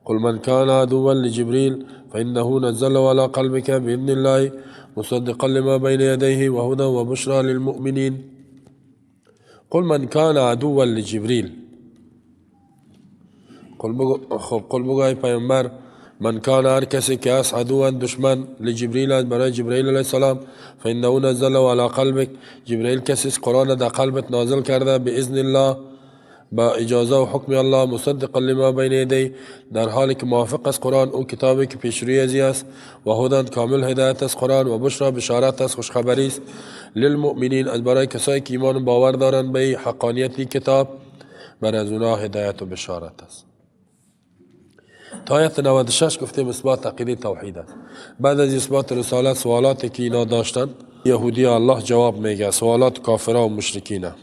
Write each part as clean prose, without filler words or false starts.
قل من كان عدوا لجبريل فإنه نزله على قلبك بإذن الله مصدقا لما بين يديه وهدى وبشرى للمؤمنين. قل من كان عدوا لجبريل، قل بگو، خب قل بگو ای پیامبر، من کان هر کسی که است عدوا دشمن لجبریل است برای جبرئیل علیه السلام، فإنه نزله على قلبك، جبرئیل کسی است قرآن در قلبت نازل کرده، باذن الله با اجازه و حکم الله، مصدقا لما بین یدی، در حالی که موافق است قرآن او کتابی که پیشروی ازی است، و هدى کامل هدایت است قرآن، و بشرا بشارت است، خوشخبری است، للمؤمنین از برای کسایی که ایمان و باور دارند به حقانیت کتاب، بر از اونا هدایت و بشارت است. تا آیت 96 گفتیم اثبات عقیده توحید است. بعد از اثبات رسالت سوالاتی که اینا داشتن یهودی الله جواب میگه، سوالات کافرها و مشرکینه.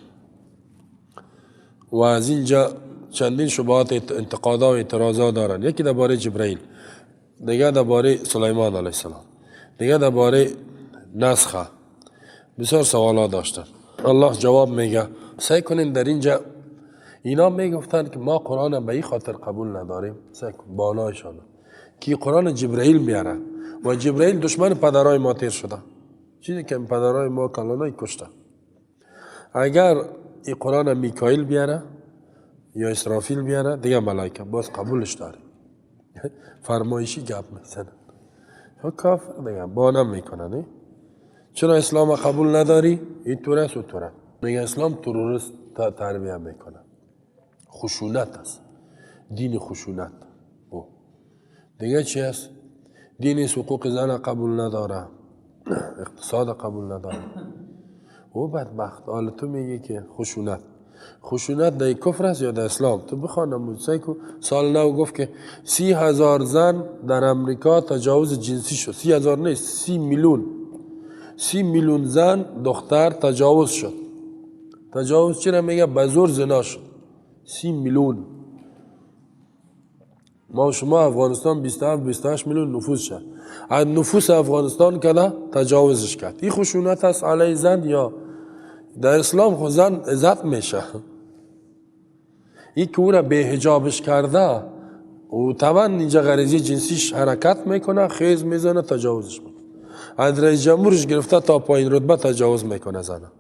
و از اینجا چندین شبهات انتقادا و اعتراضا دارن. یکی درباره جبرئیل، دیگه درباره سلیمان علیه السلام، دیگه درباره نسخه، بسیار سوالات داشتن. الله جواب میگه. سعی کنین در اینجا اینا میگفتن که ما قرآن به این خاطر قبول نداریم، سعی کن بالایشان که قرآن جبرئیل میاره و جبرئیل دشمن پدرای ما تیر شده، چیزی که پدرای ما کلانای کشته. اگر این قرآن میکائیل بیاره یا اسرافیل بیاره دیگه ملائکه باز قبولش داریم. فرمایشی گپ میزنن، کافر دیگه بانم میکنن. چرا اسلام قبول نداری؟ این طور است و طوره. میگه اسلام تروریست تربیه میکنه، خشونت است، دین خشونت. او دیگه چی است؟ دین حقوق زن قبول نداره، اقتصاد قبول نداره. او بدبخت حالا تو میگی که خشونت، خشونت در کفر است یا در اسلام؟ تو بخوان کو سال نو گفت که 30,000 زن در امریکا تجاوز جنسی شد. 30,000 نیست، 30 میلیون، 30 میلیون زن دختر تجاوز شد. تجاوز چرا میگه؟ به زور زنا شد. 30 میلیون. ما شما افغانستان 27 28 میلیون نفوس شد، از نفوس افغانستان کده تجاوزش کرد. این خشونت است علیه زن یا در اسلام خو زن عزت میشه؟ این که او را به حجابش کرده و طبعا اینجا غریزی جنسیش حرکت میکنه، خیز میزنه، تجاوزش میکنه. از رئیس جمهورش گرفته تا پایین رتبه تجاوز میکنه زنه.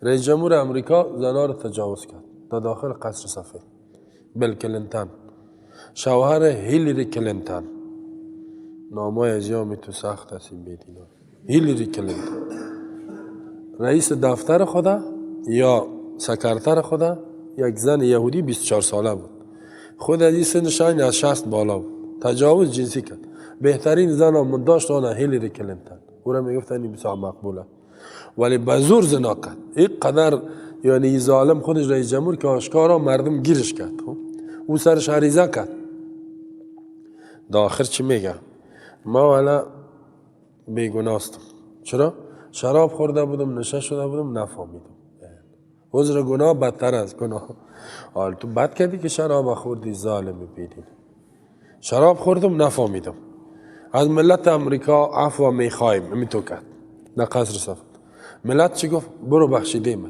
رئیس جمهور امریکا زنا رو تجاوز کرد در داخل قصر سفید. بیل کلینتون، شوهر هیلری کلینتون، نامای از تو سخت است این بیدینا. هیلری کلینتون رئیس دفتر خدا یا سکرتر خدا یک زن یهودی 24 ساله بود. خود از این سنش از 60 بالا بود. تجاوز جنسی کرد. بهترین زن هم داشت آن هیلری کلینتون، او را میگفتن این بسیار مقبوله، ولی به زور زنا کرد. این قدر یعنی ظالم خودش رئیس جمهور که آشکارا مردم گیرش کرد. خب او سرش عریضه کرد. در آخر چی میگه؟ ما والا بیگناستم. چرا؟ شراب خورده بودم، نشه شده بودم، نفهمیدم. عذر گناه بدتر از گناه. حال تو بد کردی که شراب خوردی، ظالم بیدین. شراب خوردم، نفهمیدم، از ملت امریکا عفو میخوایم. امی تو کرد در قصر سفید. ملت چی گفت؟ برو، بخشیدیم.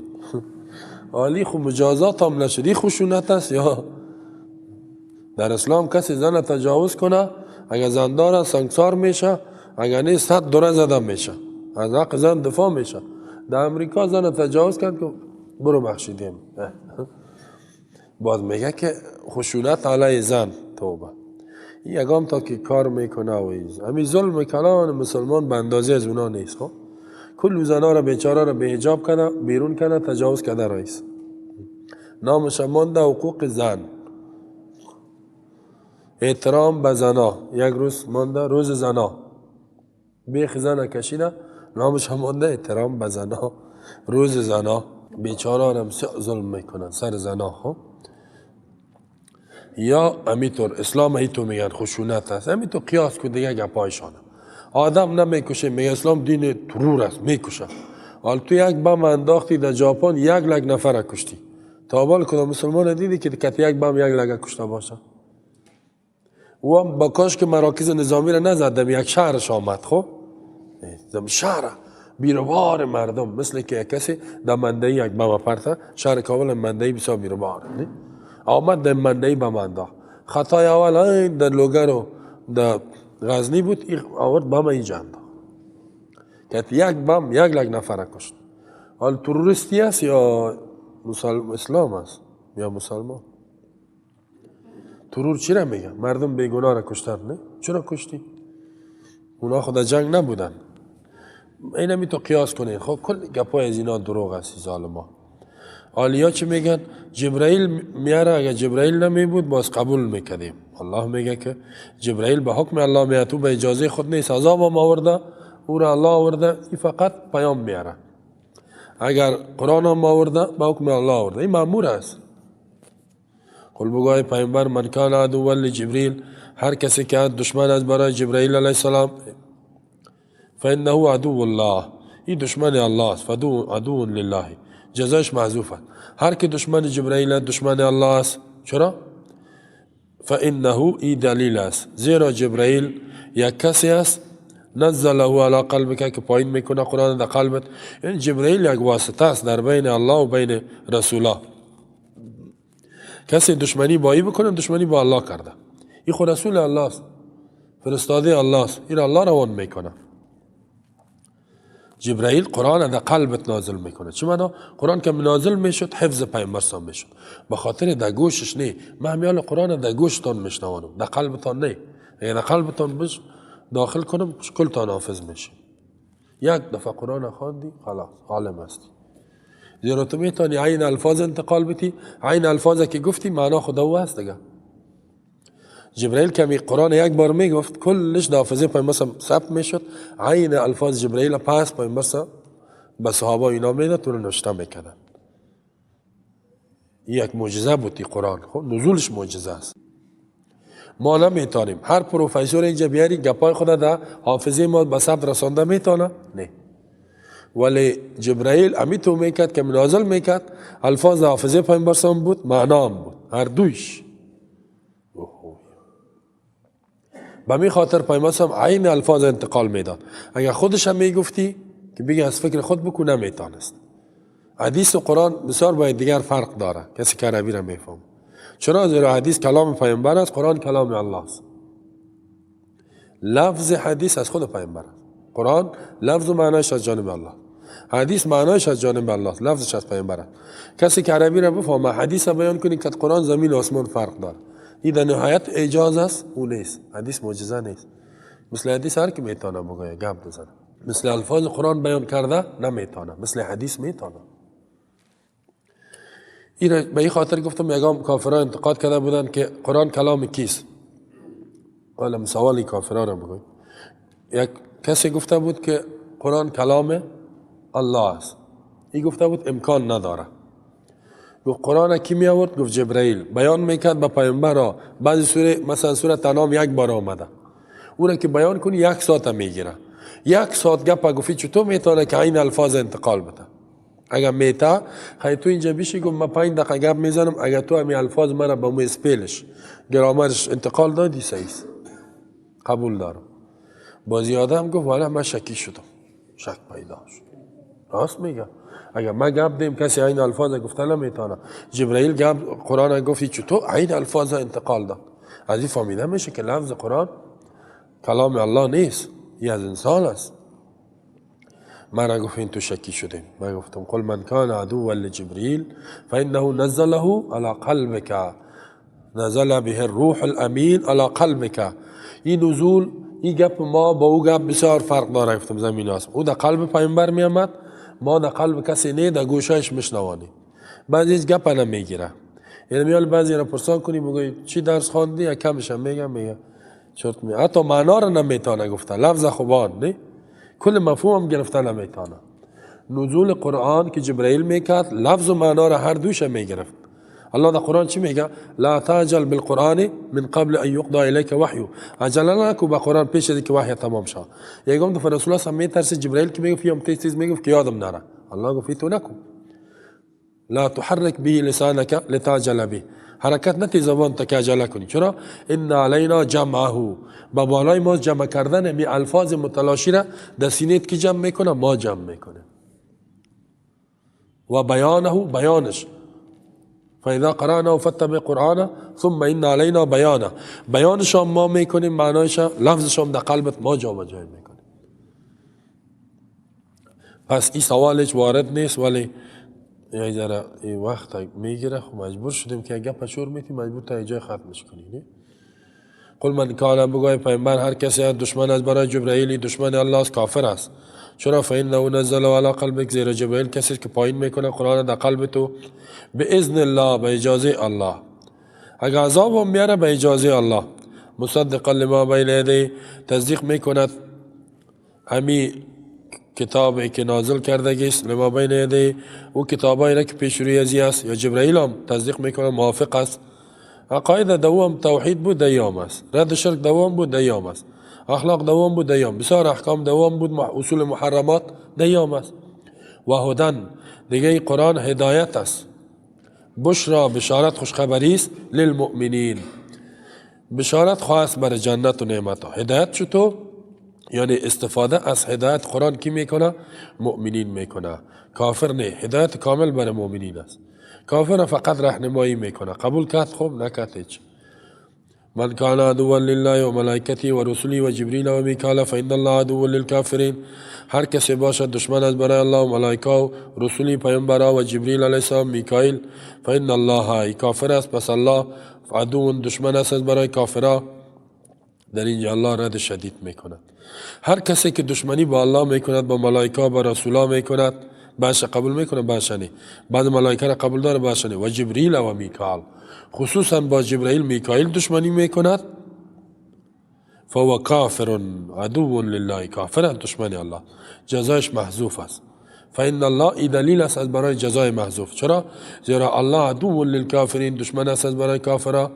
عالی خو مجازات هم نشد. خشونت است یا در اسلام کسی زن تجاوز کنه، اگر زندار سنگسار میشه، اگر نیست 100 دوره زده میشه، از حق زن دفاع میشه. در امریکا زن تجاوز کرد که برو بخشیدیم. باز میگه که خشونت علیه زن. توبه، یگام تا که کار میکنه و همین ظلم کلان مسلمان به اندازه از اونا نیست. خب کل زنا را بیچاره را به حجاب کرده، بیرون کرده، تجاوز کرده رئیس. نامش مانده حقوق زن، احترام به زنا. یک روز مانده روز زنا، بیخ زن کشیده، نامش مانده احترام به زنا، روز زنا. بیچاره هم ظلم میکنن سر زنا. خب یا امیطور اسلام ای تو میگن خشونت است. امی تو قیاس کن دیگه گپایشانه. آدم نمیکشه، میگه اسلام دین ترور است، میکشه. حال تو یک بم انداختی در ژاپن، 1 لک نفر کشتی. تا حال کدام مسلمان دیدی که کتی یک بم 1 لک کشته باشه؟ او هم با کاش که مراکز نظامی را نزد، یک شهرش آمد. خب شهر بیروبار مردم، مثل که یک کسی در مندهی یک بم پرته. شهر کابل مندهی بسیار بیروبار آمد، در مندهی بم انداخت. خطای اول این در لوگر و در غزنی بود، این آورد بم اینجا انداخت که یک بم 1 لک نفر کشت. حال تروریستی است یا اسلام است یا مسلمان؟ ترور چی را میگه؟ مردم بیگناه را کشتن، نه؟ چرا کشتی؟ اونا خود جنگ نبودن. اینمی تو قیاس کنین. خب، کل گپای از اینا دروغ است، ظالما. حالیا چی میگن؟ جبرائیل میاره، اگر جبرائیل نمی بود باز قبول میکردیم. الله میگه که جبرائیل به حکم الله میاد، تو به اجازه خود نیست. عذاب هم آورده، او را الله آورده، این فقط پیام میاره. اگر قرآن هم آورده، به حکم الله آورده، این مامور است. قل، بگو ای پیامبر، من کان عدوا لجبریل، هر کسی که دشمن است برای جبرائیل علیه السلام، فانه عدو الله، این دشمن الله است. فعدو عدو لله، جزایش محذوف است. هر که دشمن جبرائیل است، دشمن الله است. چرا؟ فانه، ای دلیل است، زیرا جبرائیل یک کسی است، نزله علی قلبک، که پایین میکنه قرآن در قلبت. یعنی جبرائیل یک واسطه است در بین الله و بین رسولا. کسی دشمنی با ای بکنه، دشمنی با الله کرده. این خود رسول الله است، فرستاده الله است، این الله روان میکنه. جبرائیل قرآن در قلبت نازل میکنه. چه معنا؟ قرآن که نازل میشد، حفظ پیامبر سام میشد، به خاطر در گوشش نه. من همیال قرآن در گوشتان میشنوانم، در قلبتان نه. اگر در قلبتان بش داخل کنم، کلتان حافظ میشه. یک دفعه قرآن خواندی، خلاص، عالم هستی. زیرا تو میتونی عین الفاظ انتقال بدی، عین الفاظ که گفتی، معنا خود او هست دیگه. جبرائیل که قرآن یک بار میگفت، کلش در حافظه پیامبر ثبت میشد. عین الفاظ جبرائیل پس پیامبر به صحابه اینا میداد، تو رو نوشته میکردن. یک معجزه بود این قرآن. خب، نزولش معجزه است. ما نمیتونیم. هر پروفسور اینجا بیاری، گپای خود در حافظه ما به ثبت رسانده میتونه؟ نه. ولی جبرائیل امی تو میکرد که نازل میکرد، الفاظ حافظه پیامبر بود، معنا هم بود، هر دویش. به می خاطر پیامبر هم عین الفاظ انتقال میداد. اگر خودش هم میگفتی که بگه از فکر خود بکو، نمیتانست. حدیث و قرآن بسیار با دیگر فرق داره. کسی که عربی را میفهم چرا؟ زیرا حدیث کلام پیامبر است، قرآن کلام الله است. لفظ حدیث از خود پیامبر است. قرآن لفظ و معنایش از جانب الله، حدیث معنایش از جانب الله، لفظش از پیامبر است. کسی که عربی را بفهمه، حدیث بیان کنی که قرآن، زمین و آسمان فرق داره. این در نهایت اعجاز است، او نیست. حدیث معجزه نیست. مثل حدیث هر کی میتونه بگه، گپ بزنه. مثل الفاظ قرآن بیان کرده نمیتونه، مثل حدیث میتونه. این به این خاطر گفتم، یگام کافران انتقاد کرده بودن که قرآن کلام کیست؟ حالا سوالی کافران را بگویم. یک کسی گفته بود که قرآن کلام الله است. این گفته بود امکان نداره. گفت قرآن کی می آورد؟ گفت جبرائیل بیان میکرد به پیامبر. بعضی سوره، مثلا سوره انعام یک بار آمده، او را که بیان کنی یک ساعت میگیره. یک ساعت گپ گفتی، چطور میتونه که این الفاظ انتقال بده؟ اگر میتا خیلی تو اینجا بیشی، گفت من 5 دقیقه گپ میزنم، اگر تو همین الفاظ مرا به مو spell ش، گرامرش انتقال دادی، صحیح، قبول دارم. بازی آدم گفت والا من شکی شدم، شک پیدا شد. راست میگه. اگر ما گپ دیم، کسی عین الفاظ گفته نمیتونه. جبرائیل گپ قرآن گفتی، چطور عین الفاظ انتقال داد؟ از این فهمیده میشه که لفظ قرآن کلام الله نیست، این از انسان است. من گفت تو شکی شدیم. من گفتم قل من کان عدوا لجبریل فانه نزله على قلبك، نزل به الروح الامین على قلبك. این نزول، این گپ ما با او گپ بسیار فرق داره. گفتم زمین آسمان. او در قلب پیامبر می آمد، ما در قلب کسی نه، در گوشش مشنوانی. بعضی هیچ گپ نمیگیره. یعنی میال بعضی را پرسان کنی، بگوی چی درس خواندی، یا کمش هم میگم، میگه چرت می، حتی معنا را نمیتونه گفته. لفظ خوبان نه، کل مفهوم هم گرفته نمیتونه. نزول قرآن که جبرائیل میکرد، لفظ و معنا را هر دوش میگرفت. الله در قرآن چی میگه؟ لا تعجل بالقرآن من قبل ان يقضى اليك وحيه. عجله نکو با قرآن پیش از که وحی تمام شد. یکم دفعه رسول الله میترسه، جبرائیل که میگفت یم تیز تیز میگفت که یادم نره. الله گفت تو نکو. لا تحرك به لسانك لتعجل به. حرکت نتی زبان تا که عجله کنی. چرا؟ ان علینا جمعه، با بالای ما جمع کردن می الفاظ متلاشی را در سینه‌ت کی جمع میکنه؟ ما جمع میکنه. و بیانه، بیانش. فاذا قرأنا فاتبع قرآنه ثم ان علينا بیانه. بیانش هم ما میکنیم، معنایش لفظش هم در قلبت ما جابجا میکنیم. پس این سوالش وارد نیست، ولی یه ذره این وقت میگیره. خب مجبور شدیم که گپ شور میتیم، مجبور تا جای ختمش کنیم. قل من کان، بگوی پیامبر هر کسی دشمن از برای جبرئیل، دشمن الله است، کافر است. چرا؟ فإنه نزل على قلبك، زیرا جبرئیل کسی که پایین میکنه قرآن در قلب تو به اذن الله، به اجازه الله. اگر عذاب هم میاره به اجازه الله. مصدقا لما بین یدیه، تصدیق میکند همی کتابی که نازل کرده است، لما بین یدیه، او کتابایی را که پیش روی ازی است، یا جبرئیل هم تصدیق میکنه، موافق است. عقاید دوم توحید بود، دیام است. رد شرک دوم بود، دیام است. اخلاق دوام بود، دیام. بسیار احکام دوام بود، اصول محرمات دیام است. و هدن، دیگه قرآن هدایت است. بشرا، بشارت، خوشخبری است للمؤمنین. بشارت خواست بر جنت و نعمت ها. هدایت چطور؟ یعنی استفاده از هدایت قرآن کی میکنه؟ مؤمنین میکنه، کافر نه. هدایت کامل بر مؤمنین است. کافر فقط راهنمایی میکنه، قبول کرد خوب، نکرد هیچ. من کان عدوا لله و ملائکته و رسله و جبریل و میکائیل فإن الله عدو للکافرین. هر کسی باشد دشمن از برای الله و ملائکه و رسولی پیامبرا و جبریل علیه السلام میکائیل، فإن الله، ای کافر است، پس الله عدو دشمن است از برای کافرا. در اینجا الله رد شدید میکند. هر کسی که دشمنی با الله میکند، با ملائکه، با رسولا میکند، باشه قبول میکنه، باشه نه. بعد ملائکه را قبول داره، باشه نه. و جبریل و میکائیل، خصوصا با جبرئیل میکائیل دشمنی میکند، فهو کافر عدو لله، کافر دشمن الله، جزایش محذوف است. فإن الله، ای دلیل است از برای جزای محذوف. چرا؟ زیرا الله عدو للکافرین، دشمن است از برای کافرا.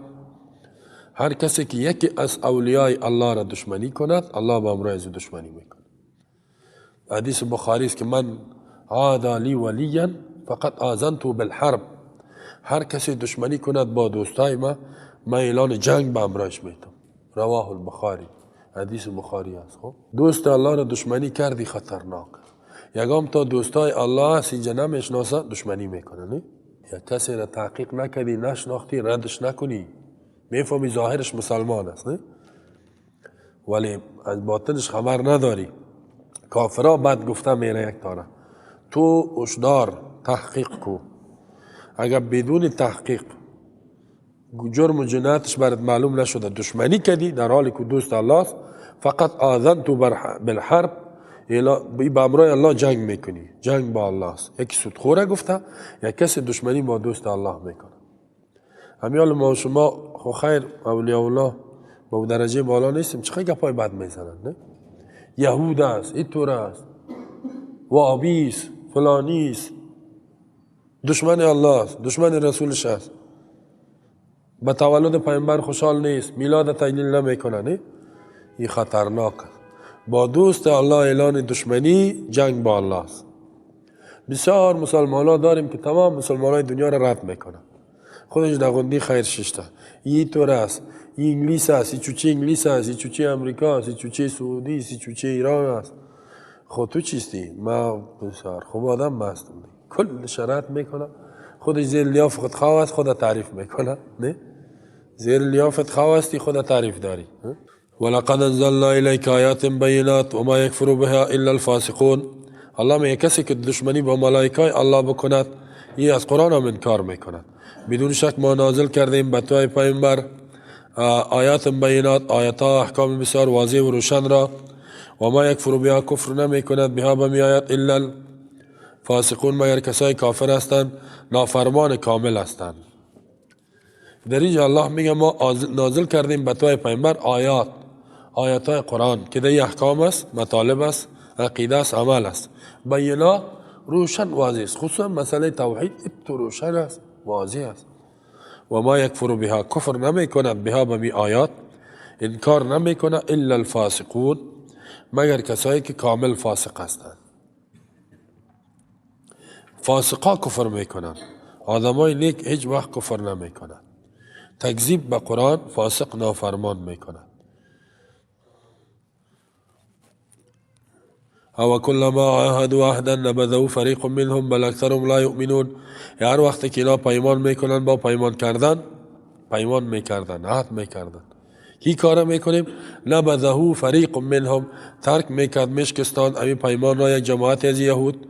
هر کسی که یکی از اولیای الله را دشمنی کند، الله با امرای از دشمنی میکند. حدیث بخاری است که من عادى لی ولیا فقد آذنته بالحرب. هر کسی دشمنی کند با دوستای ما، ما اعلان جنگ به امرایش میتم. رواه البخاری، حدیث بخاری است. خب دوست الله را دشمنی کردی، خطرناک. یگام تا دوستای الله است اینجا نمیشناسه، دشمنی میکنه. نه یا کسی را تحقیق نکردی، نشناختی، ردش نکنی. میفهمی ظاهرش مسلمان است، نه، ولی از باطنش خبر نداری. کافرا بد گفته میره یک تانه. تو هشدار، تحقیق کو. اگر بدون تحقیق جرم و جنایتش برات معلوم نشده دشمنی کردی، در حالی که دوست الله است، فقد آذنته بالحرب، به امرای الله جنگ میکنی. جنگ با الله است. یکی سودخوره گفته، یا کسی دشمنی با دوست الله میکنه. همیال ما و شما خو خیر اولیاء الله با درجه بالا نیستیم، چه گپای بد میزنن؟ نه یهود است، اینطور است، وهابی است، فلانی است، دشمن الله است، دشمن رسولش است، به تولد پیامبر خوشحال نیست، میلاد تجلیل نمیکنه. نه، این خطرناک است. با دوست الله اعلان دشمنی، جنگ با الله است. بسیار مسلمان ها داریم که تمام مسلمان های دنیا را رد میکنن، خودش در غندی خیر ششته، این طور است، این انگلیس است، این چوچه انگلیس است، این چوچه امریکا است، این چوچه سعودی است، این چوچه ایران است. خود تو چیستی؟ ما بسیار خوب آدم هستم. کل شرط میکنه، خودش زیر لیاف خود خواه است، خود تعریف میکنه. نه زیر لیافت خواه استی، خود تعریف داری. ولقد انزلنا الیک آیات بینات وما یکفر بها الا الفاسقون. الله میگه کسی که دشمنی با ملائکه الله بکند، این از قرآن هم انکار میکند. بدون شک ما نازل کردیم به تو پیامبر آیات بینات، آیات ها احکام بسیار واضح و روشن را. و ما یکفر بها، کفر نمی کند بها به آیات، الا الفاسقون، مگر کسای کافر هستند، نافرمان کامل هستند. در اینجا الله میگه ما نازل کردیم به تو پیامبر آیات، آیات های قرآن که در احکام است، مطالب است، عقیده است، عمل است. بینات، روشن واضح است، خصوصا مسئله توحید تو روشن است، واضح است. و ما یکفر بها، کفر نمی کند بها به می آیات، انکار نمی کند، الا الفاسقون، مگر کسایی که کامل فاسق هستند. فاسقا کفر میکنند، آدمای نیک هیچ وقت کفر نمیکنند. تکذیب به قرآن فاسق نافرمان میکند. او كلما عاهدوا عهدا نبذه فريق منهم بل اکثرهم لا یؤمنون. هر وقت که اینا پیمان میکنن، با پیمان کردن، پیمان میکردن، عهد میکردن، کی کار میکنیم؟ نبذه فریق منهم، ترک میکرد، میشکستان همین پیمان را یک جماعت از یهود.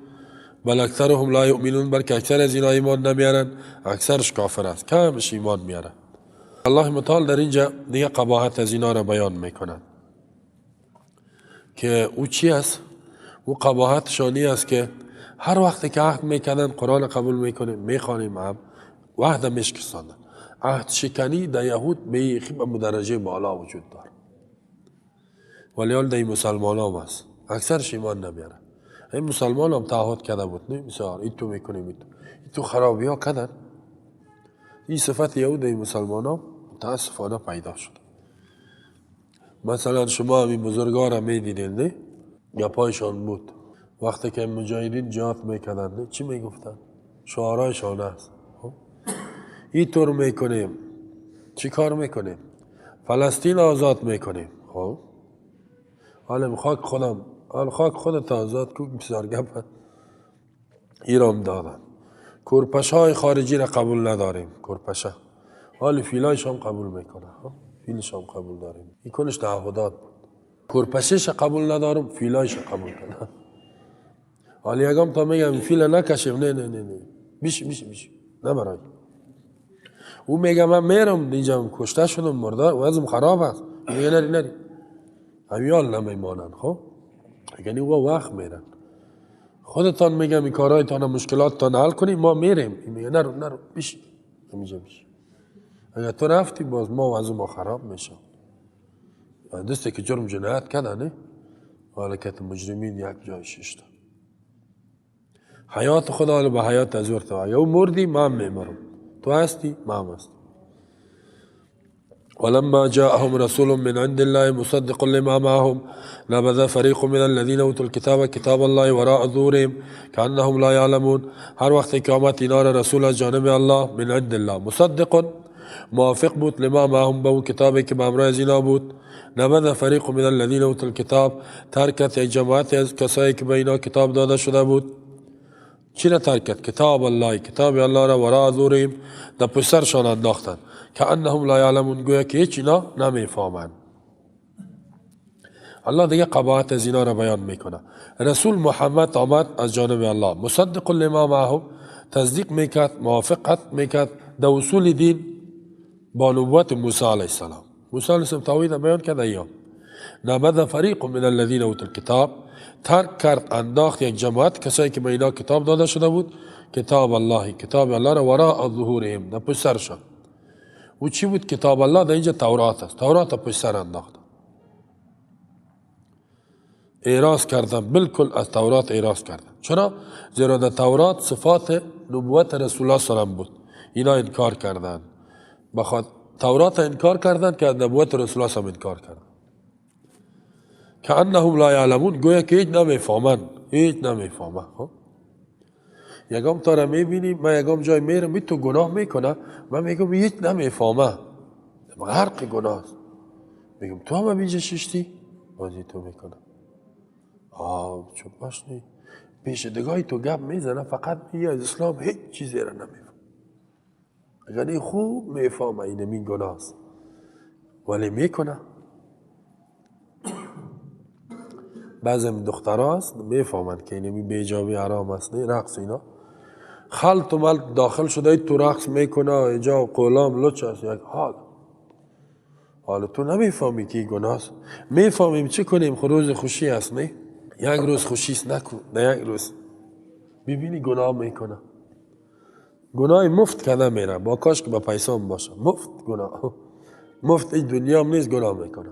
بل اکثرهم لا یؤمنون، بلکه اکثر از اینا ایمان نمیارن، اکثرش کافر است، کمش ایمان میاره. الله متعال در اینجا دیگه قباحت از اینا را بیان میکنن که او چی است؟ او قباحت شانی است که هر وقت که عهد میکردن، قرآن قبول میکنیم، میخوانیم، هم عهد میشکستاندن. عهد شکنی در یهود به درجه بالا وجود داره، ولی حال در مسلمان هم است، اکثرش ایمان نمیاره. این مسلمان هم تعهد کرده بود، نه بسیار این تو میکنیم، این تو خرابی ها کردن. این صفت یهود در مسلمان هم متاسفانه پیدا شد. مثلا شما همین بزرگا را میدیدین، نه گپایشان بود وقتی که مجاهدین جهاد میکردن، نه چی میگفتن؟ شعارایشان است. اینطور میکنیم، چی کار میکنیم؟ فلسطین آزاد میکنیم. خب حالا خاک خودم، حال خاک خودت آزاد کو، بسیار گپ ایران دادن. کورپشه های خارجی را قبول نداریم، کورپشه حال فیلایش هم قبول میکنه، فیلش هم قبول داریم. این کنش تعهدات بود. کورپشش قبول ندارم، فیلایش قبول کنم. حالا یکم تا میگم فیل نکشیم، نه نه نه نه، بیش بیش بیش نه برای او میگه من میرم اینجا کشته شدم، مرده وضعم خراب است. میگه نری نری، همیال نمیمانند. خب یعنی او وقت میرن، خودتان میگم این کارهایتان مشکلاتتان حل کنیم، ما میریم. این میگه نرو نرو، بیش اینجا بیش. اگر تو رفتی باز ما وضع ما خراب میشه. دسته که جرم جنایت کردن، حالکت مجرمین یک جای ششته حیات خدا به حیات از ورته. اگر او مردی من میمرم، تو هستی من هستم. ولما جاءهم رسول من عند الله مصدق لما معهم نبذ فريق من الذين اوتوا الكتاب كتاب الله وراء ظهورهم كأنهم لا يعلمون. هر وقت که آمد اینا را رسول از جانب الله، من عند الله، مصدق موافق بود، لما معهم به اون کتابی که به همراه از اینا بود، نبذ فريق من الذين اوتوا الكتاب، ترکت یک جماعت از کسایی که به اینا کتاب داده شده بود. چی را ترکت؟ کتاب الله، کتاب الله را وراء ظهورهم، در پشت سرشان انداختن. كأنهم لا يعلمون، گویا که هیچ اینا نمیفهمند. الله دیگه قباحت از اینا را بیان میکنه. رسول محمد آمد از جانب الله، مصدق لما معهم، تصدیق میکرد، موافقت میکرد در اصول دین با نبوت موسی علیه السلام. موسی علیه السلام توحید بیان کرد. ایام نبذ فريق من الذين اوتوا الكتاب، ترک کرد، انداخت یک جماعت کسایی که به اینا کتاب داده شده بود، کتاب الله، کتاب الله را وراء ظهورهم، در پشت سرشان. او چی بود کتاب الله؟ در اینجا تورات است. تورات پشت سر انداخت، اعراض کردن، بالکل از تورات اعراض کردن. چرا؟ زیرا در تورات صفات نبوت رسول الله صلی الله علیه و بود، اینا انکار کردن. بخاطر تورات انکار کردن که نبوت رسول الله صلی الله علیه و انکار کردن. كأنهم لا يعلمون، گویا که هیچ نمیفهمند، هیچ نمیفهمند. خب یکم تا را میبینی، من یکم جای میرم تو گناه میکنه، من میگم هیچ نمیفهمه، غرق گناه است. میگم تو هم اینجا ششتی بازی تو میکنه. آه چوب باش نی پیش دگاهی تو گپ میزنه، فقط میگه از اسلام هیچ چیزی را نمیفهم. اگر این خوب میفهمه این این گناه است، ولی میکنه. بعضی دخترها هست میفهمند که اینمی بیجابی حرام است، نه رقص اینا خلط و ملط داخل شده، تو رقص میکنه، اینجا قولام لچ است، یک حال حالا تو نمیفهمی که گناه است. میفهمیم چه کنیم؟ خب روز خوشی است، نه یک روز خوشی است، نکن نه یک روز میبینی گناه میکنه، گناه مفت کنه میره، با کاش که با پیسه هم باشه، مفت گناه مفت، این دنیا هم نیست گناه میکنه.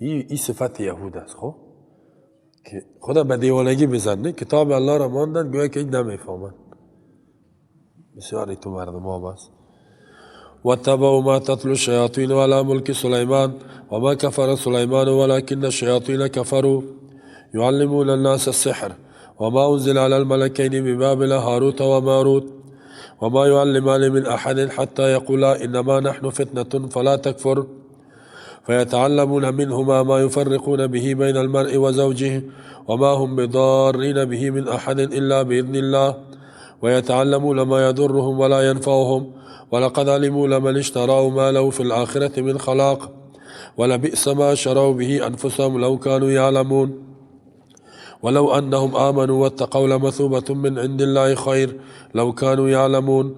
این صفت یهود است، خب که خدا به دیوانگی بزن، کتاب الله را ماندن گویا که هیچ نمیفهمند. بسیاری تو مردم ها است. واتبعوا ما تتلو الشياطين على ملك سليمان وما كفر سليمان ولكن الشياطين كفروا يعلمون الناس السحر وما أنزل على الملكين ببابل هاروت وماروت وما يعلمان من أحد حتى يقولا إنما نحن فتنة فلا تكفر فيتعلمون منهما ما يفرقون به بين المرء وزوجه وما هم بضارين به من أحد إلا بإذن الله ويتعلمون ما يضرهم ولا ينفعهم ولقد علموا لمن اشتراه ما له في الآخرة من خلاق ولبئس ما شروا به أنفسهم لو كانوا يعلمون ولو أنهم آمنوا واتقوا لمثوبة من عند الله خير لو كانوا يعلمون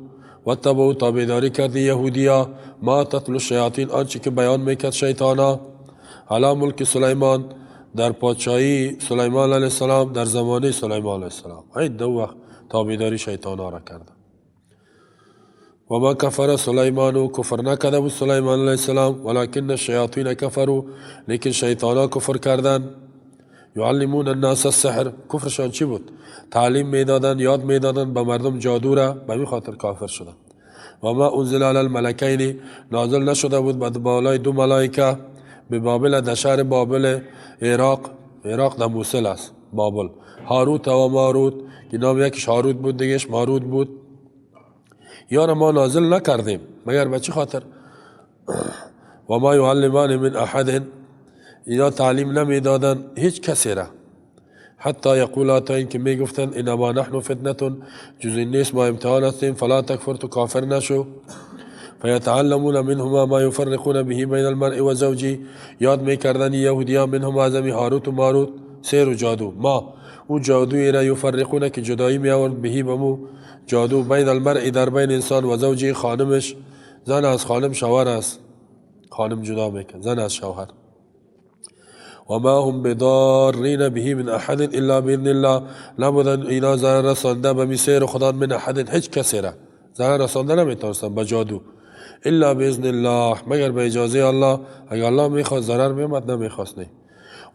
واتبعوا تابعداری کردی یهودیا ما تتلو الشیاطین آنچه که بیان میکرد شیطانا علی ملک سلیمان در پادشاهی سلیمان علیه السلام در زمانه سلیمان علیه السلام. این دو وقت تابعداری شیطانا را کردن. و ما کفر سلیمان کفر نکرده بود سلیمان علیه السلام ولكن الشیاطین کفروا لیکن شیطانا کفر کردن. یعلمون الناس السحر کفرشان چی بود؟ تعلیم میدادن، یاد میدادن به مردم جادو را، به می خاطر کافر شدن. و ما انزل علی الملکین نازل نشده بود به بالای دو ملائکه به بابل در شهر بابل عراق، عراق در موصل است بابل، هاروت و ماروت که نام یکیش هاروت بود دیگهش ماروت بود. یار ما نازل نکردیم مگر به چی خاطر؟ و ما یعلمان من احد اینا تعلیم نمیدادن هیچ کسی را حتی یقولا تا اینکه میگفتن انما نحن فتنه جز این نیست ما امتحان هستیم فلا تکفر تو کافر نشو. فیتعلمون منهما ما یفرقون به بین المرء و زوجه یاد میکردن یهودیان منهما از هاروت و ماروت سیر و جادو ما او جادویی را یفرقون که جدایی می آورد بهی بمو جادو بین المرء در بین انسان و زوجه خانمش، زن از خانم شوهر است، خانم جدا میکن زن از شوهر. و ما هم بضارین به من احد الا باذن الله نبودن اینا ضرر رسانده به سیر خدا من احد هیچ کسی را ضرر رسانده نمیتونستن با جادو الا باذن الله مگر به اجازه الله. اگر الله میخواست ضرر میومد، نمیخواست نه.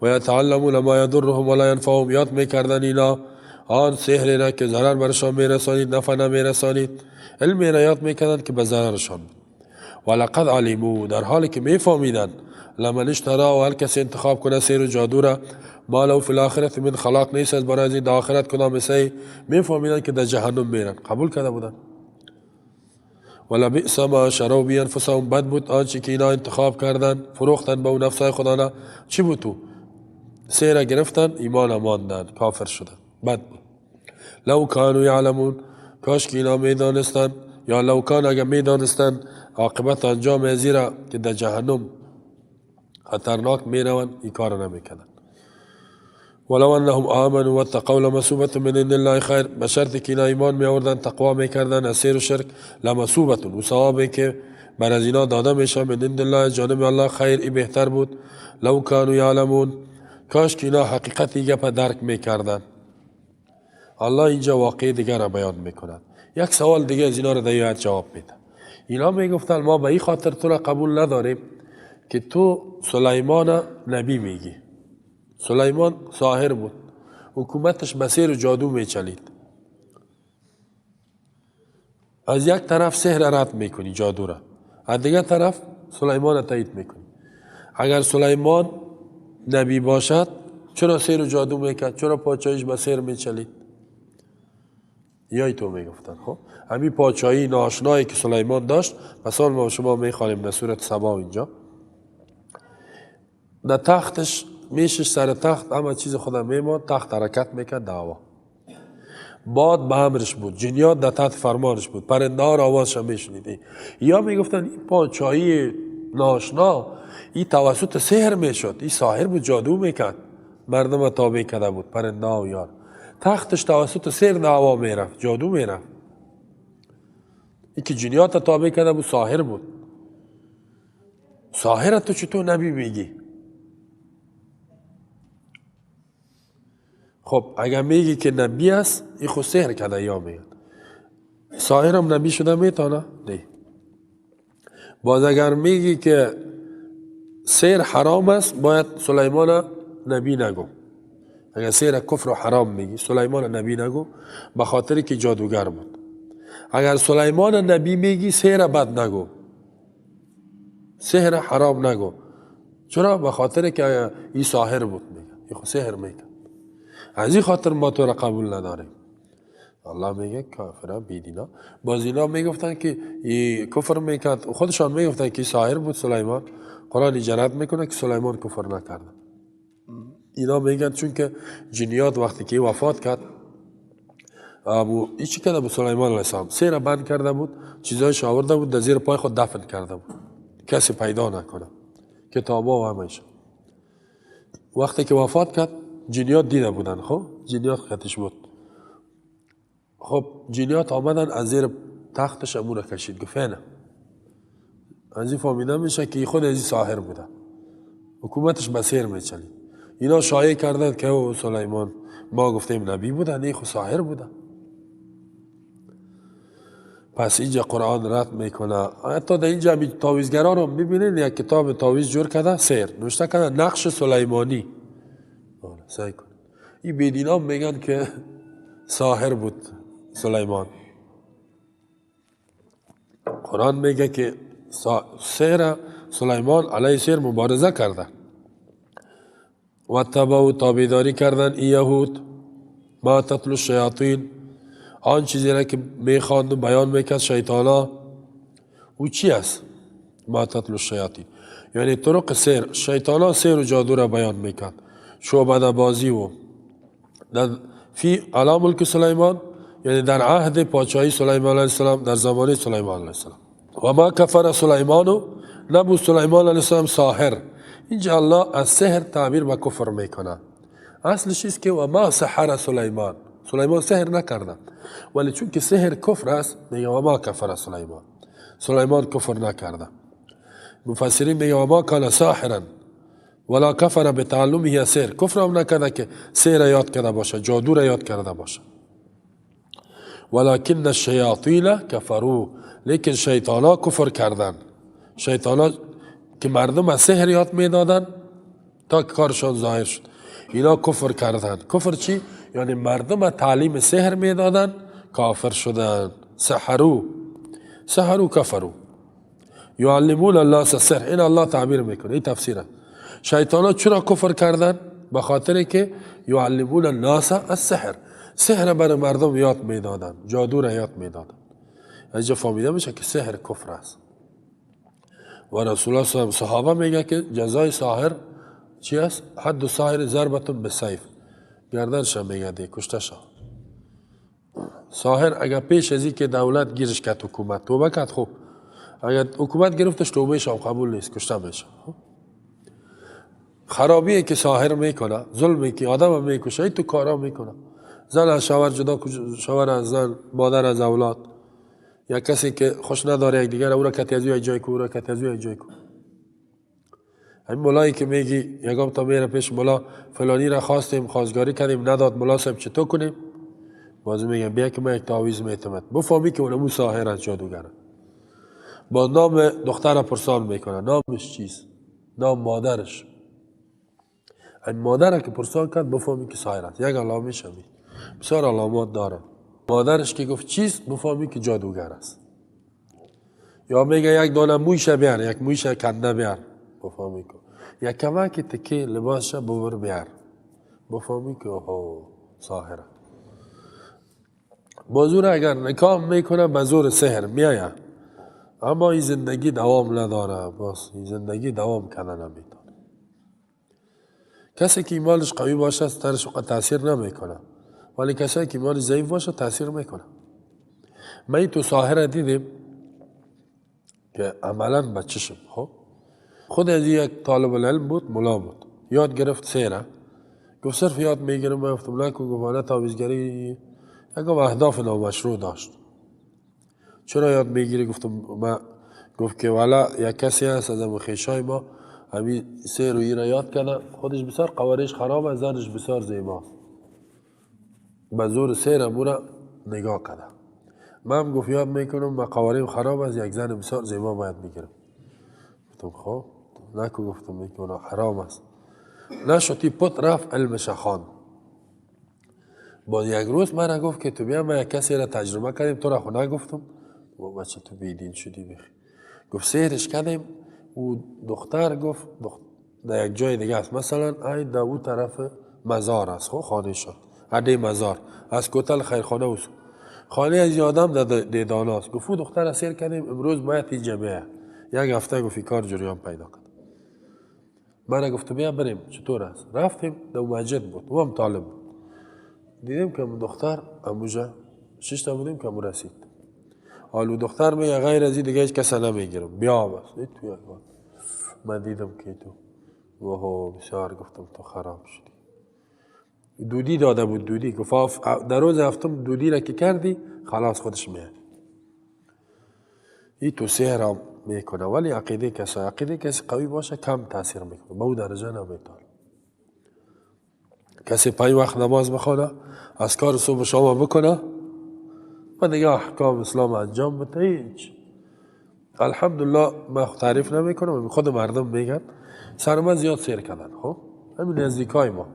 و یتعلمون ما یضرهم ولا ینفعهم یاد میکردن اینا آن سحر را که ضرر برشان میرسانید نفع نمیرسانید، علمی را یاد میکردن که به ضررشان بود. ولقد علموا در حالی که میفهمیدن لمن اشترا و هر کسی انتخاب کنه سیر و جادو را ما له فی الاخرة من خلاق نیست از برای در آخرت کدام حصه، میفهمیدن که در جهنم میرن، قبول کرده بودن. ولبئس ما شروا به انفسهم بد بود آنچه که اینا انتخاب کردن فروختن به اون نفسای خدانا. چی بود تو؟ سیر گرفتن ایمان ماندن کافر شدن، بد بود. لو کانوا یعلمون کاش که اینا میدانستن، یا لو کان اگر میدانستن عاقبت انجام ازی را که در جهنم خطرناک میروند این کار نمیکردن. ولو انهم آمنوا واتقوا لمثوبة من عند الله خیر به شرط که اینا ایمان می آوردن تقوا میکردن از سیر و شرک لمثوبة و ثوابی که بر از اینا داده میشه من عند الله جانب الله خیر ای بهتر بود. لو کانوا یعلمون کاش که اینا حقیقت ای گپ درک میکردن. الله اینجا واقع دیگر را بیان میکند. یک سوال دیگه از اینا را در جواب میده. اینا میگفتن ما به این خاطر تو را قبول نداریم که تو سلیمان نبی میگی. سلیمان ساحر بود، حکومتش به سحر و جادو میچلید. از یک طرف سحر رد میکنی جادو را، از دیگر طرف سلیمان را تایید میکنی. اگر سلیمان نبی باشد چرا سحر و جادو میکرد؟ چرا پادشاهیش به سحر میچلید؟ یای تو میگفتن. خب همین پادشاهی ناآشنایی که سلیمان داشت، مثلا ما شما میخوانیم در سورت سبا اینجا در تختش میشش سر تخت همه چیز خدا میماند، تخت حرکت میکرد، دعوا باد به امرش بود، جنیات در تحت فرمانش بود، پرنده ها را آوازش میشنیدی. یا میگفتن این پادشاهی ناشنا این توسط سحر میشد، این ساحر بود، جادو میکرد، مردم تابع کرده بود، پرنده ها و یار تختش توسط سحر دعوا میرفت، جادو میرفت. این که جنیات تابع کرده بود ساحر بود. ساحر تو چطور نبی میگی؟ خب اگر میگی که نبی است این خود سحر کرده یا میگن ساحر هم نبی شده میتونه؟ نه. باز اگر میگی که سحر حرام است باید سلیمان نبی نگو. اگر سحر کفر و حرام میگی سلیمان نبی نگو به خاطر که جادوگر بود. اگر سلیمان نبی میگی سحر بد نگو، سحر حرام نگو. چرا؟ به خاطر که این ساحر بود، میگه این خود سحر میگه، از این خاطر ما تو را قبول نداریم. الله میگه کافران بیدینا. باز اینا میگفتن که کفر میکرد، خودشان میگفتن که ساحر بود سلیمان. قرآن اجرات میکنه که سلیمان کفر نکرده. اینا میگن چون که جنیات وقتی که وفات کرد ابو چی کرده بود سلیمان علیه السلام؟ سیر بند کرده بود، چیزایش آورده بود در زیر پای خود دفن کرده بود، کسی پیدا نکنه، کتابا و همیشه. وقتی که وفات کرد جنیات دیده بودن، خب جنیات خطش بود. خب جنیات آمدن از زیر تختش امو را کشید، گفت نه. از این فهمیده میشه که خود از این ساحر بوده، حکومتش به سیر میچلید. اینا شایع کردن که او سلیمان ما گفتیم نبی بوده، نه خو ساحر بوده. پس اینجا قرآن رد میکنه. حتی در اینجا تعویذگران رو میبینین، یک کتاب تعویذ جور کرده، سیر نوشته کرده نقش سلیمانی. سعی کن این بیدینام میگن که ساحر بود سلیمان. قرآن میگه که سیر سلیمان علیه سیر مبارزه کرده و تبع و تابعداری کردن ای یهود ما تتلو الشیاطین، آن چیزی را که میخواند و بیان میکرد شیطانا. او چی است؟ ما تتلو الشیاطین، یعنی طرق سیر. شیطانا سیر و جادو را بیان میکرد، شعبده بازی و در فی علی ملک سلیمان، یعنی در عهد پادشاهی سلیمان علیه السلام، در زمانه سلیمان علیه السلام. و ما کفر سلیمانو، نبود سلیمان علیه السلام ساحر. اینجا الله از سحر تعبیر به کفر میکنه. اصلش است که و ما سحر سلیمان، سلیمان سحر نکرده، ولی چون که سحر کفر است میگه و ما کفر سلیمان، سلیمان کفر نکرده. مفسرین میگه و ما کان ساحرا ولا کفر بتعلمه سحر، کفر هم نکرده که سحر یاد کرده باشه، جادو را یاد کرده باشه. ولكن الشیاطین کفروا، لیکن شیطانا کفر کردن. شیطانا که مردم از سحر یاد میدادن تا که کارشان ظاهر شد، اینا کفر کردن. کفر چی؟ یعنی مردم تعلیم سحر میدادن، کافر شدن. سحرو، سحرو کفرو. یعلمون الناس السحر، این الله تعبیر میکنه، این تفسیره. شیطانا چرا کفر کردن؟ به خاطر که یعلمون الناس السحر، سحر بر مردم یاد میدادن، جادو را یاد میدادن. اینجا فهمیده میشه که سحر کفر است. و رسول الله صلی الله علیه و صحابه میگه که جزای ساحر چی است؟ حد ساحر ضربة بالسیف، گردنش میگه دی کشته شو. ساحر اگر پیش از که دولت گیرش کرد، حکومت توبه کرد، خوب. اگر حکومت گرفتش توبهش هم قبول نیست، کشته میشه. خرابیه که ساحر میکنه، ظلمی که آدم میکشه، این تو کارا میکنه. زن از شوهر جدا، شوهر از زن، مادر از اولاد، یا کسی که خوش نداره یک دیگر، او را کتی از یک جای کو، او را کتی از یک جای کو. همین ملایی که میگی یگام تا میره پیش ملا، فلانی را خواستیم، خواستگاری کردیم، نداد، ملا صاحب چطور کنیم؟ باز میگم بیا که من یک تعویذ میتمد، بفهمی که اونمو ساحر است، جادوگر. با نام دختر پرسان میکنه، نامش چیست؟ نام مادرش. این مادر که پرسان کرد بفهمی که ساحر است. یک علامه شمی بسیار علامات داره. مادرش که گفت چیست، بفهمی که جادوگر است. یا میگه یک دانه مویشه بیار، یک مویشه کنده بیار، بفهمی که یک کمک تکه لباسش ببر بیار، بفهمی که اوه ساحره. بازور اگر نکاح میکنه به زور سحر میآید، اما این زندگی دوام نداره، باز این زندگی دوام کنه نمیتونه. کسی که ایمانش قوی باشه ترش تاثیر نمیکنه، ولی کسایی که ایمانش ضعیف باشه تاثیر میکنه. ما این تو ساحره دیدیم که عملا به چشم، خب خود از یک طالب العلم بود، ملا بود، یاد گرفت سیره، گفت صرف یاد میگیرم. من گفتم نکن، گفت حالا تعویذگری یکم اهداف نامشروع داشت. چرا یاد میگیری؟ گفتم ما، گفت که والا یک کسی هست از خیشای ما همین سیر و ایره یاد کرده، خودش بسیار قوارش خراب، زنش بسیار زیباست، به زور سیر امو را نگاه کرده. من هم گفت یاد میکنم، من قواریم خراب است، یک زن بسیار زیبا باید میگیرم. گفتم خب نکو، گفتم میکنم حرام است. نشد، تی پت رفت علمش خواند. باز یک روز من گفت که تو بیا ما یک کسی را تجربه کردیم، تو را خو نگفتم، بچه تو بیدین شدی بخی. گفت سحرش کردیم، او دختر گفت در یک جای دیگه است، مثلا ای در او طرف مزار است، خب خانه شد عده مزار از کوتل خیرخانه اوست، خانه از آدم در دیدانه است. گفت او دختر را سیر کردیم، امروز باید اینجا بیه. یک هفته گفت کار جریان پیدا کرد. من گفت بیا بریم چطور است. رفتیم در مسجد بود، او هم طالب بود. دیدیم که دختر اموجا شش تا بودیم که امو رسید. حالا دختر میگه غیر از این دیگه هیچ کس نمیگیرم، بیا بس. تو یک بار من دیدم که تو واه بسیار، گفتم تو خراب شدی. دودی داده بود، دودی گفت در روز هفتم دودی را که کردی خلاص خودش میاد. این تو سحر هم میکنه، ولی عقیده کسی، عقیده کسی قوی باشه کم تاثیر میکنه، به او درجه نمیتونه. کسی 5 وقت نماز بخونه، اذکار صبح و شام بکنه و دیگه احکام اسلام انجام بده، هیچ. الحمدلله من تعریف نمیکنم، خود مردم میگن سر من زیاد سیر کردن. خب همین نزدیکای ما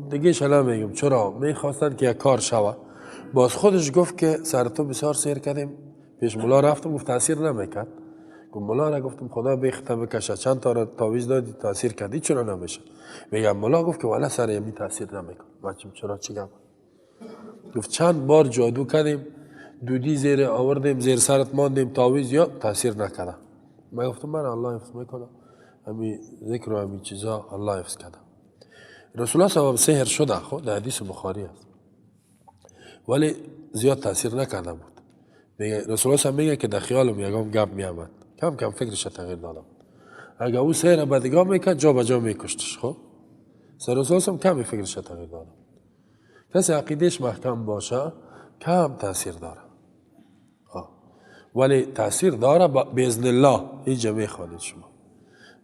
دیگه شلا میگم چرا میخواستن که یک کار شوه. باز خودش گفت که سر تو بسیار سیر کردیم، پیش ملا رفتم گفت تاثیر نمیکرد. گفت ملا را گفتم خدا بیخته بکشه، چند تا را تعویذ دادی تاثیر کردی چرا نمیشه؟ میگم ملا گفت که والا سر یمی تاثیر نمیکنه. بچم چرا چی گفت؟ گفت چند بار جادو کردیم، دودی زیر آوردیم، زیر سرت ماندیم، تعویذ یا تاثیر نکرده. من گفتم من الله حفظ میکنه، همین ذکر و همین چیزا الله حفظ کرده. رسول الله صلی الله علیه و سحر شده، خب در حدیث بخاری است، ولی زیاد تاثیر نکرده بود. میگه رسول الله میگه که در خیالم یگام گپ میامد، کم کم فکرش تغییر دادم. اگه او سحر بدگاه میکرد جا به جا میکشتش. خب سر رسول الله کمی فکرش تغییر دادم. کسی عقیدهش محکم باشه کم تاثیر داره، ولی تاثیر داره باذن الله. اینجا میخوانید شما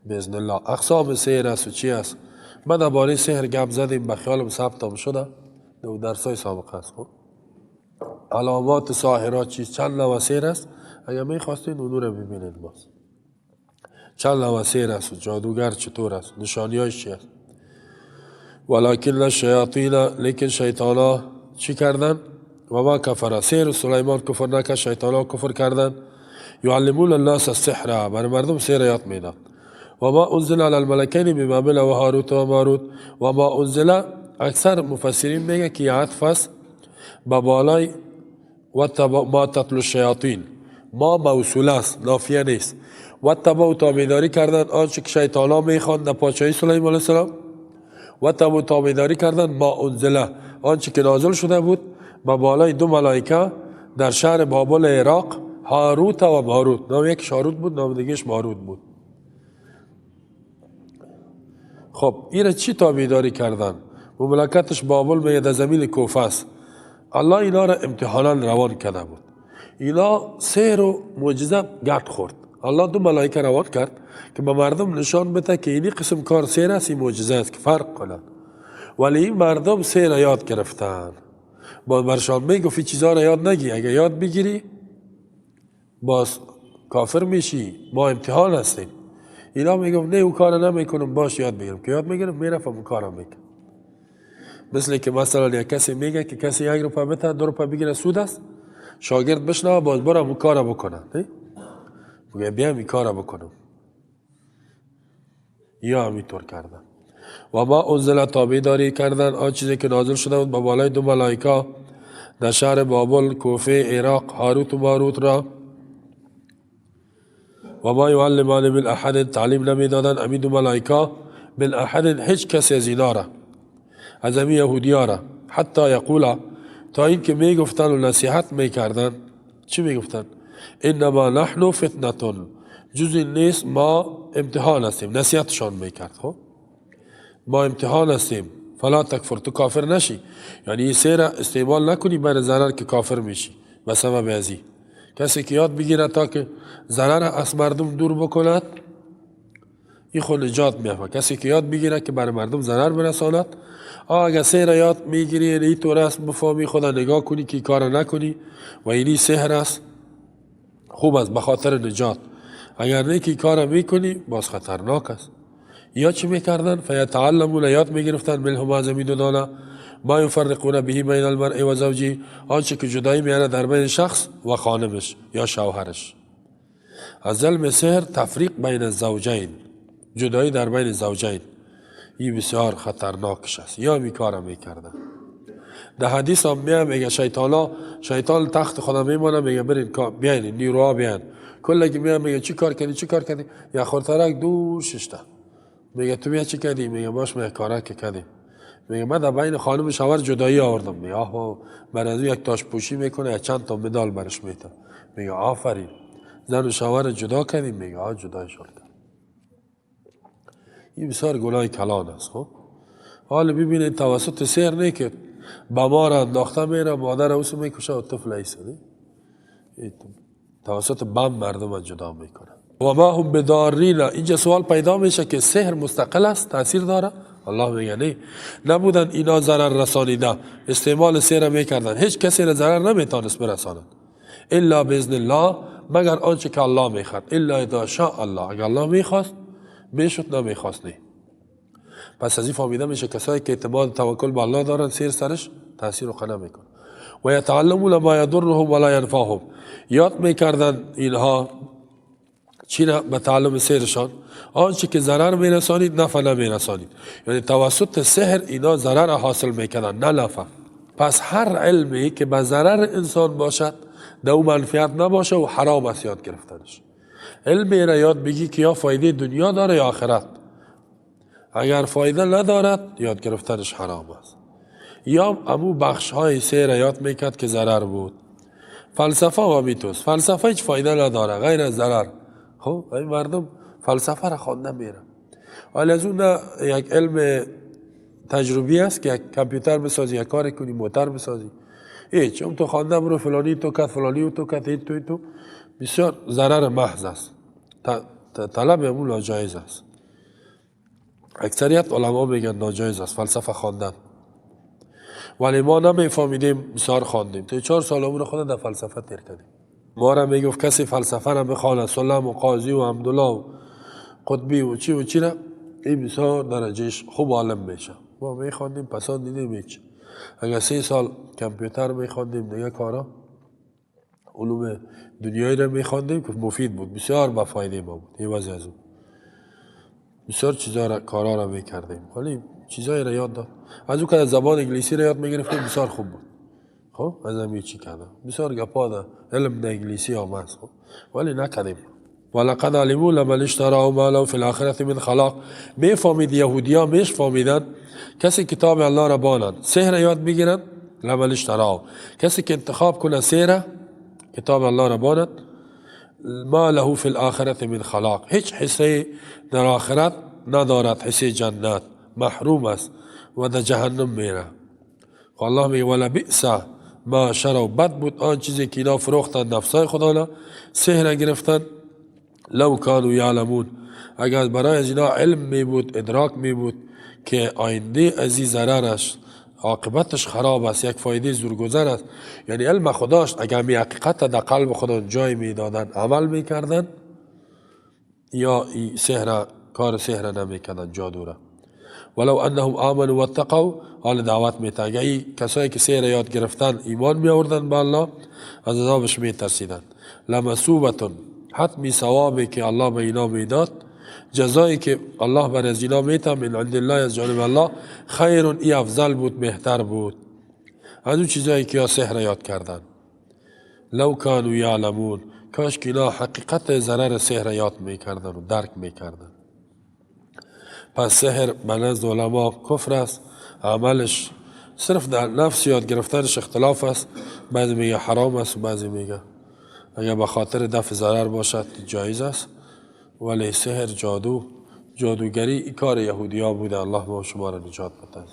باذن الله اقسام سحر است و چی است. من درباره سحر گپ زدیم، به خیالم ثبت شده در درسای سابقه است. خب علامات ساحرات چیز، چند نوع سحر است، اگر میخواستین اونو رو ببینید. باز چند نوع سحر است و جادوگر چطور است، نشانیاش چی است. ولکن الشیاطین، لیکن شیطانا چی کردن؟ و ما کفر، سحر سلیمان کفر نکرد، شیطانا کفر کردن. یعلمون الناس السحر، بر مردم سحر یاد میداد. و ما انزل علی الملکین ببابل و هاروت و ماروت. و ما انزل، اکثر مفسرین میگه که عطف است به بالای و ما تتلو الشیاطین، ما موصول است، نافیه نیست. و تبع تابعداری کردن آنچه که شیطانا میخواند در پادشاهی سلیمان علیه السلام. و تبع تابعداری کردن ما انزل، آنچه که نازل شده بود به بالای دو ملائکه در شهر بابل عراق، هاروت و ماروت. نام یکش هاروت بود، نام دیگهش ماروت بود. خب این چی تابعداری کردن؟ مملکتش بابل میگه در زمین کوفه است. الله اینا را امتحانا روان کرده بود. اینا سحر و معجزه گرد خورد. الله دو ملائکه روان کرد که به مردم نشان بده که اینی قسم کار سحر است، این معجزه است که فرق کنند. ولی این مردم سحر یاد گرفتن. باز برشان میگفت این چیزا را یاد نگی، اگه یاد بگیری باز کافر میشی، ما امتحان هستیم. اینا میگفت نه او کار نمیکنم، باش یاد بگیرم. که یاد میگیرم میرفم اون کارم میکنم. مثل که مثلا یک کسی میگه که کسی 1 روپه بده 2 روپه بگیره سود است، شاگرد بشنوه باز برم اون کارا بکنه، میگه بیام این کارا بکنم. یا همینطور کردن. و ما انزل، تابعداری کردن آن چیزی که نازل شده بود به بالای دو ملائکه در شهر بابل، کوفه، عراق، هاروت و ماروت را. و ما یعلمان من احد، تعلیم نمیدادن امی دو ملائکه من احد، هیچ کسی از اینا را، از امی یهودیا را، حتی یقولا، تا اینکه میگفتن و نصیحت میکردن. چی میگفتن؟ انما نحن فتنه، جز این نیست ما امتحان هستیم. نصیحتشان میکرد. خب ما امتحان هستیم، فلا تکفر، تو کافر نشی، یعنی این سحر استعمال نکنی برای ضرر که کافر میشی به سبب ازی. کسی که یاد بگیره تا که ضرر از مردم دور بکند، این خود نجات میافه. کسی که یاد بگیره که برای مردم ضرر برساند، اگه سحر یاد میگیری یعنی این طور است، بفهمی خدا نگاه کنی که کار نکنی و اینی سحر است، خوب است به خاطر نجات. اگر نه که کار میکنی باز خطرناک است. یا چی میکردن؟ فیتعلمون، یاد میگرفتن، منهما، از این دو دانه، ما یفرقون به بین المرء و زوجی، آنچه که جدایی میاره در بین شخص و خانمش یا شوهرش. از علم سحر تفریق بین الزوجین، جدایی در بین زوجین، این بسیار خطرناکش است. یا می کار میکردن. در حدیث هم میگه شیطان تخت خدا میمانه، میگه برین بیاین نیروها بیاین کل که میان میگه چی کار کردی چی کار کردی، یا خورترک دور ششته میگه تو بیا چی کردی؟ میگه باش میگه کارا که کردیم. میگه من در بین خانم شوهر جدایی آوردم. میگه آه، بر از یک تاش پوشی میکنه، چند تا مدال برش میده. میگه آفرین، زن و شوهر جدا کردیم. میگه آه، جدایشان کرد. این بسیار گناه کلان است. خب حالا ببینید توسط سحر نه که بما را انداخته میره، مادر اوسو میکشه و طفل ایسه توسط بم مردم جدا میکنه. و ما هم بضارین. اینجا سوال پیدا میشه که سحر مستقل است، تاثیر داره؟ الله میگه نه، نبودن اینا ضرر رسانیده، استعمال سحر میکردن، هیچ کسی را ضرر نمیتونست برساند الا باذن الله، مگر آنچه که الله میخواد. الا اذا شاء الله، اگر الله میخواست میشد، نمیخواست نه. پس از این فهمیده میشه کسایی که اعتماد توکل به الله دارن سحر سرش تاثیر و قنه میکنه. و یتعلمون ما یضرهم ولا ینفعهم، یاد میکردن اینها چی را به تعلم سحرشان؟ آنچه که ضرر میرسانید نفع نمیرسانید. یعنی توسط سحر اینا ضرر حاصل میکردن نه نفع. پس هر علمی که به ضرر انسان باشد در او منفعت نباشه و حرام است یاد گرفتنش. علمی را یاد بگی که یا فایده دنیا داره یا آخرت. اگر فایده ندارد یاد گرفتنش حرام است. یا امو بخش های سحر یاد میکرد که ضرر بود. فلسفه و میتوس، فلسفه هیچ فایده نداره غیر از ضرر. خب این مردم فلسفه را خوانده میره. ولی از اون یک علم تجربی است که یک کامپیوتر بسازی، یک کار کنی، موتر بسازی، هیچ. اون تو خوانده برو فلانی تو کت فلانی و تو کت تو تو بسیار ضرر محض است. طلب امون ناجایز است. اکثریت علما میگن ناجایز است فلسفه خواندن، ولی ما نمیفهمیدیم، بسیار خواندیم. تو 4 سال عمر خود در فلسفه تیر کردیم. ما را میگفت کسی فلسفه را بخواند، سلام و قاضی و عبدالله و قطبی و چی و چی را، این بسیار درجهش خوب عالم میشه. ما میخواندیم، پسان دیدیم هیچ. اگر 3 سال کامپیوتر میخواندیم دیگه کارا علوم دنیایی را میخواندیم که مفید بود، بسیار با فایده ما بود. این وضع از اون بسیار چیزا را کارا را میکردیم، ولی چیزایی را یاد داد. از او که زبان انگلیسی را یاد میگرفتیم بسیار خوب بود. خب از همین چی کردم بسیار گپا ده علم ده انگلیسی آمد، خب ولی نکردیم. ولقد علموا لمن اشتراه ما له فی الاخرة من خلاق. میفهمید یهودیا میفهمیدن کسی کتاب الله را بانند، سحر یاد میگیرند. لمن اشتراه، کسی که انتخاب کنه سحر کتاب الله را باند، ما له فی الاخرة من خلاق، هیچ حصه در آخرت ندارد، حصه جنت محروم است و در جهنم میره. الله میگه ولبئس ما شروا، بد بود آن چیزی که اینا فروختن نفسای خدا را، سحر گرفتن. لو کانوا یعلمون، اگر برای از اینا علم می بود، ادراک می بود که آینده از این ضررش عاقبتش خراب است، یک فایده زورگذر است. یعنی علم خداش اگر می حقیقت در قلب خدا جای میدادن، عمل میکردن، یا سحر کار سحر نمیکردن، جادو را. ولو انهم آمنوا واتقوا، حال دعوت میته. اگر ای کسایی که سحر یاد گرفتن ایمان می آوردن به الله، از عذابش میترسیدن. لمثوبة، حتمی ثوابی که الله به اینا میداد، جزایی که الله بر از اینا میته، من عند الله، از جانب الله، خیر، ای افضل بود، بهتر بود از اون چیزایی که یا سحر یاد کردن. لو کانوا یعلمون، کاش که اینا حقیقت ضرر سحر یاد میکردن و درک میکردن. پس سحر به نزد علما کفر است، عملش صرف در نفس یاد گرفتنش اختلاف است. بعضی میگه حرام است و بعضی میگه اگر به خاطر دفع ضرر باشد جایز است. ولی سحر، جادو، جادوگری ای کار یهودیا بوده. الله ما شما را نجات بده.